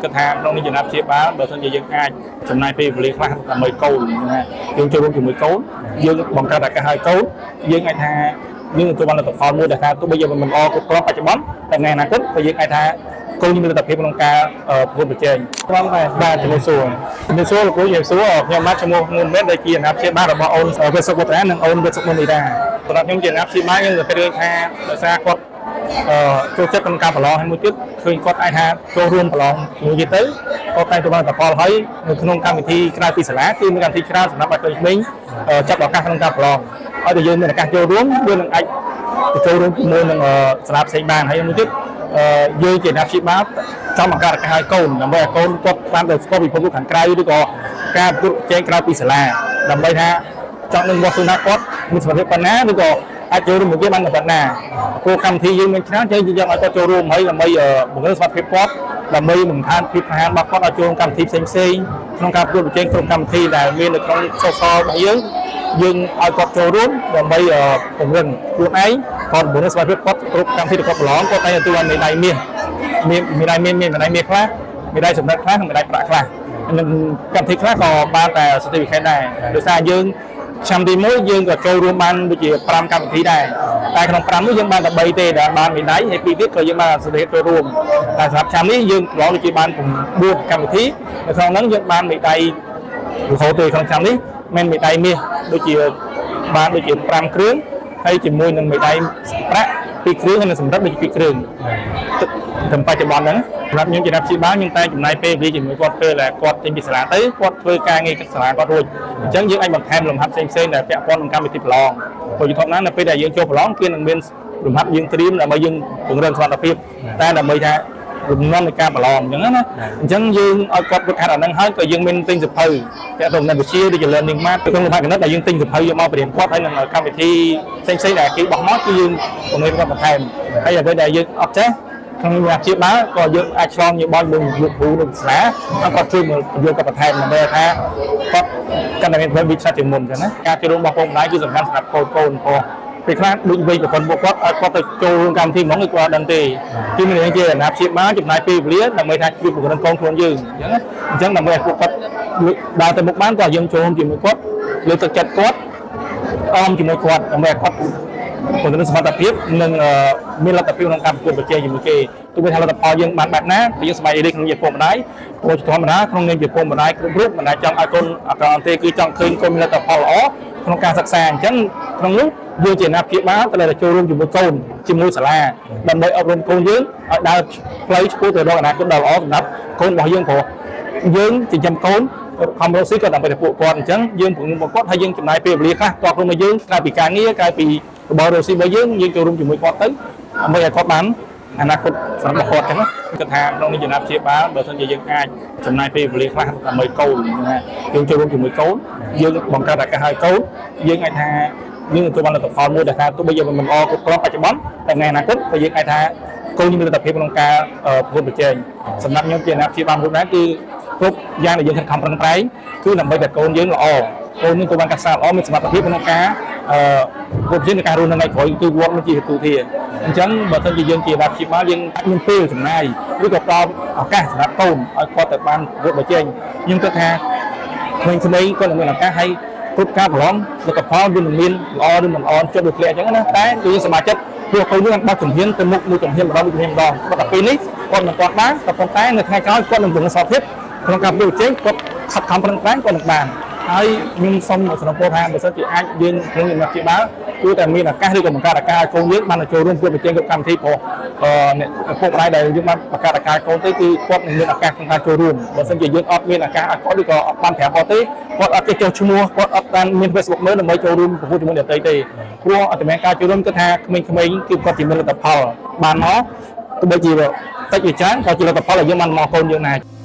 គិតថាក្នុងនេះចំណាប់ជាបាលបើសិនជាយើងអាចចំណាយពេលវេលាខ្លះដើម្បីកូនណាយើងចូលរួមជាមួយកូនយើងបង្កើតឱកាសឲ្យកូនយើងអាចថាយើងទទួលបានលទ្ធផលមួយដែលថាទោះបីជាមិនល្អគ្រប់គ្រាន់បច្ចុប្បន្នតែថ្ងៃអនាគតក៏យើងអាចថាកូនមានលទ្ធភាពក្នុងការប្រកួតប្រជែងត្រង់ដែរបាទជំរាបសួរជំរាបសួរលោកគ្រូជំរាបសួរខ្ញុំបាទឈ្មោះងួនមេតដែលជាអាណាព្យាបាលរបស់អូនវេសុកវឌ្ឍនានិងអូនវេសុកមុនីរ៉ាសម្រាប់ខ្ញុំជាអាណាព្យាបាលខ្ញុំទៅរឿងថាដោយសារគាត់ ចូលចិត្តក្នុងការប្រឡងហើយមួយទៀតឃើញគាត់អាចថាចូលរួមប្រឡងមួយទៀតទៅគាត់តែងទៅបានលទ្ធផលហើយនៅក្នុងកម្មវិធីក្រៅពីសាលាគឺមានកម្មវិធីច្រើនសម្រាប់ឲ្យក្មេងៗចាប់ឱកាសក្នុងការប្រឡងឲ្យតែយើងមានឱកាសចូលរួមយើងនឹងអាចទៅចូលរួមជាមួយនឹងសាលាផ្សេងបានហើយមួយទៀតយើងជាអ្នកព្យាបាលចង់បង្កើតឱកាសឲ្យកូនដើម្បីឲ្យកូនគាត់បានទៅស្គាល់ពិភពលោកខាងក្រៅឬក៏ការប្រកួតប្រជែងក្រៅពីសាលាដើម្បីថាចង់នឹងវាស់ស្ទង់ថាគាត់មានសមត្ថភាពប៉ុណ្ណាឬក៏អាចចូលរួមមួយគេបានប៉ុណ្ណាព្រោះកម្មវិធីយើងមានច្រើនចឹងយើងចង់ឲ្យគាត់ចូលរួមហើយដើម្បីបង្កើនសមត្ថភាពគាត់ដើម្បីបង្កើនភាពក្លាហានរបស់គាត់ឲ្យចូលរួមកម្មវិធីផ្សេងផ្សេងក្នុងការប្រកួតប្រជែងគ្រប់កម្មវិធីដែលមាននៅក្នុង social របស់យើងយើងឲ្យគាត់ចូលរួមដើម្បីពង្រឹងខ្លួនឯងគាត់ពង្រឹងសមត្ថភាពគាត់គ្រប់កម្មវិធីដែលគាត់ប្រឡងគាត់តែទទួលបានមេដាយមាសមានមេដាយមានមានមេដាយមាសខ្លះមេដាយសម្រាប់ខ្លះនិងមេដាយប្រាក់ខ្លះនិងកម្មវិធីខ្លះក៏បានតែ certificate ដែរដោយសារយើងឆ្នាំទី1យើងក៏ចូលរួមបានដូចជា5កម្មវិធីដែរតែក្នុង5នោះយើងបានតែ3ទេដែលបានមេដាយហើយ2ទៀតក៏យើងបាន certificate ចូលរួមតែសម្រាប់ឆ្នាំនេះយើងប្រឡងដូចជាបាន9កម្មវិធីនៅក្នុងហ្នឹងយើងបានមេដាយរហូតទៅក្នុងឆ្នាំនេះមានមេដាយមាសដូចជាបានដូចជា5គ្រឿងហើយជាមួយនឹងមេដាយប្រាក់2គ្រឿងហើយនិងសម្រាប់ដូចជា2គ្រឿងត្រឹមបច្ចុប្បន្នហ្នឹងសម្រាប់ខ្ញុំជាអ្នកព្យាបាលខ្ញុំតែចំណាយពេលវេលាជាមួយគាត់ពេលដែលគាត់ចេញពីសាលាទៅគាត់ធ្វើការងារសាលាគាត់រួចអញ្ចឹងយើងអាចបន្ថែមលំហាត់ផ្សេងៗដែលពាក់ព័ន្ធនឹងកម្មវិធីប្រឡងព្រោះជាធម្មតានៅពេលដែលយើងចូលប្រឡងគេនឹងមានលំហាត់យើងត្រៀមដើម្បីយើងពង្រឹងសមត្ថភាពតែដើម្បីថាលំនាំនៃការប្រឡងអញ្ចឹងណាអញ្ចឹងយើងឲ្យគាត់វឹកហាត់អាហ្នឹងហើយក៏យើងមានទិញសៀវភៅទាក់ទងនឹងវិទ្យាដូចជា learning map ទៅក្នុងលំហាត់គណិតដែលយើងទិញសៀវភៅយកមកបរៀនគាត់ហើយនឹងកម្មវិធីផ្សេងៗដែលគេបោះមកគឺយើងពង្រៀនគាត់បន្ថែមហើយអ្វីដែលយើងអត់ចេះក្នុងអាជីពបាលក៏យើងអាចឆ្លងយោបល់មួយលោកគ្រូនៅសាលាហើយគាត់ជួយមកយកគាត់បន្ថែមដើម្បីថាគាត់កាន់តែមានភាពវិជ្ជាជាងមុនអញ្ចឹងណាការចូលរួមរបស់ពុកម្ដាយគឺសំខាន់សម្រាប់កូនកូនព្រោះពេលខ្លះដូចវ័យប្រពន្ធពួកគាត់ឲ្យគាត់ទៅចូលរួមកម្មវិធីហ្មងគឺគាត់អត់ដឹងទេគឺមានន័យជាអាណាព្យាបាលចំណាយពេលវេលាដើម្បីថាជួយពង្រឹងកូនខ្លួនយើងអញ្ចឹងណាអញ្ចឹងដើម្បីឲ្យពួកគាត់ដើរទៅមុខបានក៏យើងចូលរួមជាមួយគាត់លើកទឹកចិត្តគាត់អមជាមួយគាត់ដើម្បីឲ្យគាត់ពង្រឹងសមត្ថភាពនិងមានលទ្ធភាពក្នុងការប្រកួតប្រជែងជាមួយគេទោះបីថាលទ្ធផលយើងបានបែបណាក៏យើងសប្បាយរីករាយក្នុងជាពុកម្ដាយព្រោះជាធម្មតាក្នុងនាមជាពុកម្ដាយគ្រប់រូបមិនដែលចង់ឲ្យកូនអាក្រក់ទេគឺចង់ឃើញកូនមានលទ្ធផលល្អក្នុងការសិក្សាអញ្ចឹងក្នុងនោះយើងជាអាណាព្យាបាលត្រូវតែចូលរួមជាមួយកូនជាមួយសាលាដើម្បីអប់រំកូនយើងឲ្យដើរផ្លូវឆ្ពោះទៅរកអនាគតដ៏ល្អសម្រាប់កូនរបស់យើងព្រោះយើងចិញ្ចឹមកូនខំរកស៊ីក៏ដើម្បីតែពួកគាត់អញ្ចឹងយើងពង្រឹងពួកគាត់ហើយយើងចំណាយពេលវេលាខ្លះតខ្លួនមកយើងក្រៅពីការងារក្រៅពីរបររកស៊ីរបស់យើងយើងចូលរួមជាមួយគាត់ទៅដើម្បីឲ្យគាត់បានអនាគតសម្រាប់គាត់អញ្ចឹងណាគិតថាក្នុងនេះចំណាប់ជាបាលបើសិនជាយើងអាចចំណាយពេលវេលាខ្លះដើម្បីកូនណាយើងចូលរួមជាមួយកូនយើងបង្កើតឱកាសឲ្យកូនយើងអាចថាយើងទទួលបានលទ្ធផលមួយដែលថាទោះបីជាមិនល្អគ្រប់គ្រាន់បច្ចុប្បន្នតែថ្ងៃអនាគតក៏យើងអាចថាកូនមានលទ្ធភាពក្នុងការប្រកួតប្រជែងសម្រាប់ខ្ញុំជាអាណាព្យាបាលមួយដែរគឺគ្រប់យ៉ាងដែលយើងខិតខំប្រឹងប្រែងគឺដើម្បីតែកូនយើងល្អកូនយើងទទួលបានការសិក្សាល្អមានសមត្ថភាពក្នុងការប្រកួតប្រជែងในការរស់នៅថ្ងៃក្រោយគឺវត្តមានជាទូធាអញ្ចឹងបើសិនជាយើងជាអាណាព្យាបាលយើងអាចមានពេលចំណាយឬក៏ផ្ដល់ឱកាសសម្រាប់កូនឲ្យគាត់ទៅបានប្រកួតប្រជែងខ្ញុំគិតថាក្មេងៗគាត់នឹងមានឱកាសហើយគ្រប់ការប្រឡងលទ្ធផលវានឹងមានល្អឬមិនល្អជាប់ដូចធ្លាក់អញ្ចឹងណាតែយើងសប្បាយចិត្តព្រោះកូនយើងបានបោះជំហានទៅមុខមួយជំហានម្ដងមួយជំហានម្ដងបើតែពេលនេះគាត់មិនទាន់បានក៏ប៉ុន្តែនៅថ្ងៃក្រោយគាត់នឹងពង្រឹងសមត្ថភាពក្នុងការប្រកួតប្រជែងគាត់ខិតខំប្រឹងប្រែងគាត់នឹងបានហើយខ្ញុំសូមសំណូមពរថាបើសិនជាអាចយើងក្នុងជំនាញព្យាបាលគួរតែមានឱកាសឬក៏បង្កើតឱកាសឲ្យកូនយើងបានចូលរួមប្រកួតប្រជែងគ្រប់កម្មវិធីព្រោះអ្នកឪពុកម្ដាយដែលយើងបានបង្កើតឱកាសឲ្យកូនទៅគឺគាត់នឹងមានឱកាសក្នុងការចូលរួមបើសិនជាយើងអត់មានឱកាសឲ្យគាត់ឬក៏អត់បានប្រាប់គាត់ទេគាត់អត់ចេះចុះឈ្មោះគាត់អត់បានមាន Facebook មើលដើម្បីចូលរួមប្រកួតជាមួយអ្នកដទៃទេព្រោះអត់តែមានការចូលរួមគឺថាក្មេងៗគឺគាត់ជាមានលទ្ធផលបានមកទោះបីជាតិចឬច្រើនក៏ជាលទ្ធផលដែលយើងបានមកកូនយើងដែរ។